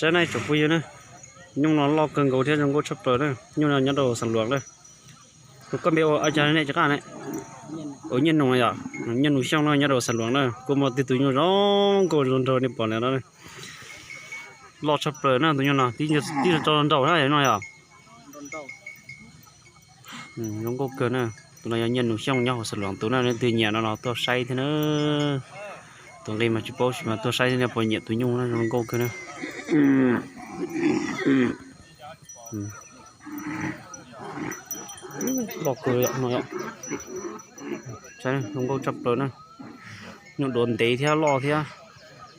Saib na tsoom phooj ywg na, nyuj no loj kawg nkaus thiab zoo nkauj tshaj plaws na. Nyuj no nyob rau Xeev Luas na. Koj npe ua cas nej tsis qab ne? Ua Nyiaj Nus yom, Nyiaj Nus Xyooj no nyob rau Xeev Luas na. Kuj muaj tib tug nyuj zoo nkauj zoo nraug nej pom na. Loj tshaj plaws na tus nyuj no, tib tso nraum na no yom. Zoo nkauj kawg na. Tus no yog Nyiaj Nus Xyooj nyob hauv Xeev Luas tus na, leej twg nyiam no los tuaj saib thiab na. Tus nqi mas tsis paub sis mas tuaj saib thiab nej puas nyiam tus nyuj na, zoo nkauj kawg na. Loj kawg no, zoo nkauj tshaj plaws na. Nyuj duav ntev thiab loj thiab,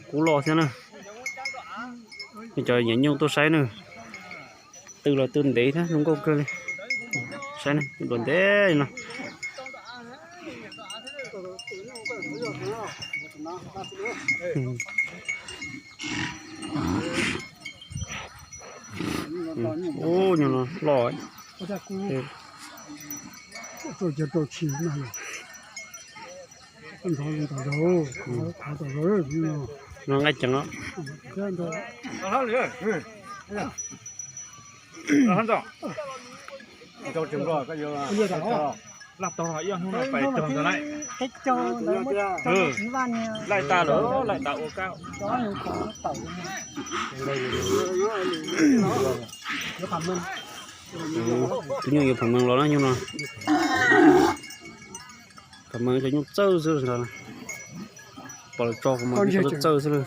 kub loj thiab na. Nej cov nyiam nyuj tuaj saib na. Tw los tw ntev thiab zoo nkauj kawg li. Saib na, duav ntev no. Ub, nyuj no loj. No nqaij ceev os. Laij tas lawm, laij tas ua kab. Tus nyuj yuav pham mees los na nyuj no. Pham mees cov nyuj txawj xwb ntag. Pom lawv tso kuv mas txawj txawj xwb lawm.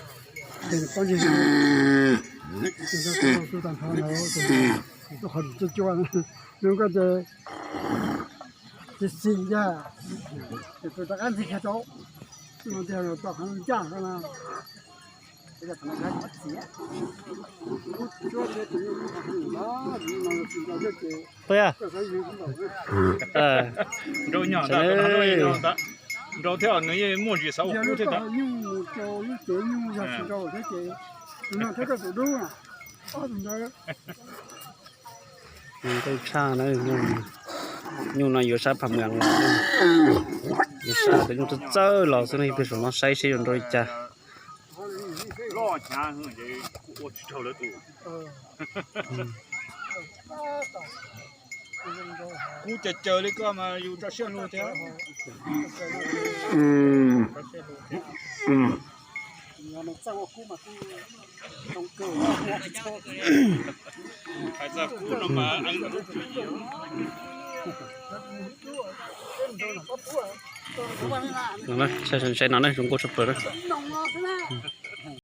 Nrau thiab nws yeej muaj zim xav ua kub thiab ntag. Zoo nkauj tshaj na. Nyuj no yuav sab pham mees los, yuav sab cov nyuj txawj txawj los xwb no, peb saum no saib seb yuav nrau li cas. Kub caws caws li koj mas yus tso siab lug thiab. Hais txog kub no mas saib no na, zoo nkauj tshaj plaws na.